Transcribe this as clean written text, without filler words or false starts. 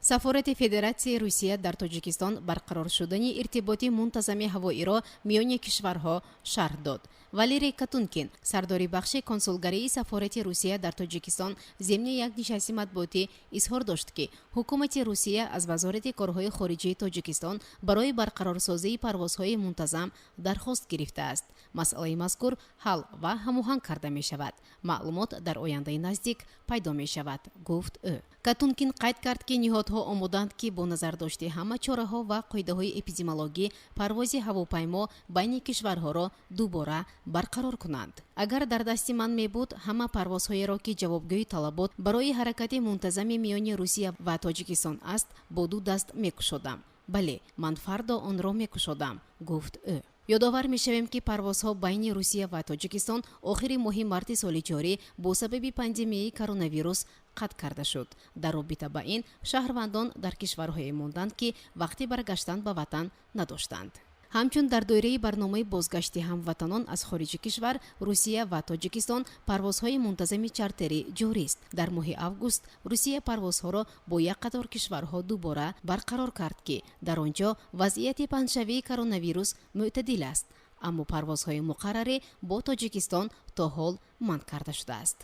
Сафорати Федератсияи Русия дар Тоҷикистон барқарор шудани иртиботи мунтазами ҳавоиро миёни кишварҳо шарҳ дод. Валерий Катункин, сардори бахши консулгарии Сафорати Русия дар Тоҷикистон, зимни як нишасти матбуотӣ изҳор дошт, ки ҳукумати Русия аз Вазорати корҳои хориҷии Тоҷикистон барои барқарорсозии парвозҳои мунтазам дархост гирифтааст. Масъалаи мазкур ҳал ва ҳамоҳанг карда мешавад. Маълумот дар ояндаи наздик пайдо мешавад, гуфт ӯ. Катункин қайд кард, ки ниҳодҳо омодаанд, ки бо назардошти ҳама чораҳо ва қоидаҳои эпидемиологӣ парвози ҳавопаймо байни кишварҳоро дубора барқарор кунанд. Агар дар дасти ман мебуд, ҳама парвозҳоеро, ки ҷавобгӯи талабот барои ҳаракати мунтазами миёни Русия ва Тоҷикистон аст, бо ду даст мекушодам. Бале, ман фардо онро мекушодам, гуфт ӯ. Ёдовар мешавем, ки парвозҳо байни Русия ва Тоҷикистон охири моҳи марти соли ҷорӣ бо сабаби пандемияи коронавирус қатъ карда шуд. Дар робита ба ин шаҳрвандон дар кишварҳое монданд, ки вақти баргаштан ба ватан надоштанд. Ҳамчун дар доираи барномаи бозгашти ҳамватанон аз хориҷи кишвар, Русия ва Тоҷикистон парвозҳои мунтазами чартерӣ ҷорист. Дар моҳи август Русия парвозҳоро бо як қатор кишварҳо дубора барқарор кард, ки дар он ҷо вазъияти паҳншавии коронавирус мӯътадил аст, аммо парвозҳои муқаррарӣ бо Тоҷикистон то ҳол манъ карда шудааст.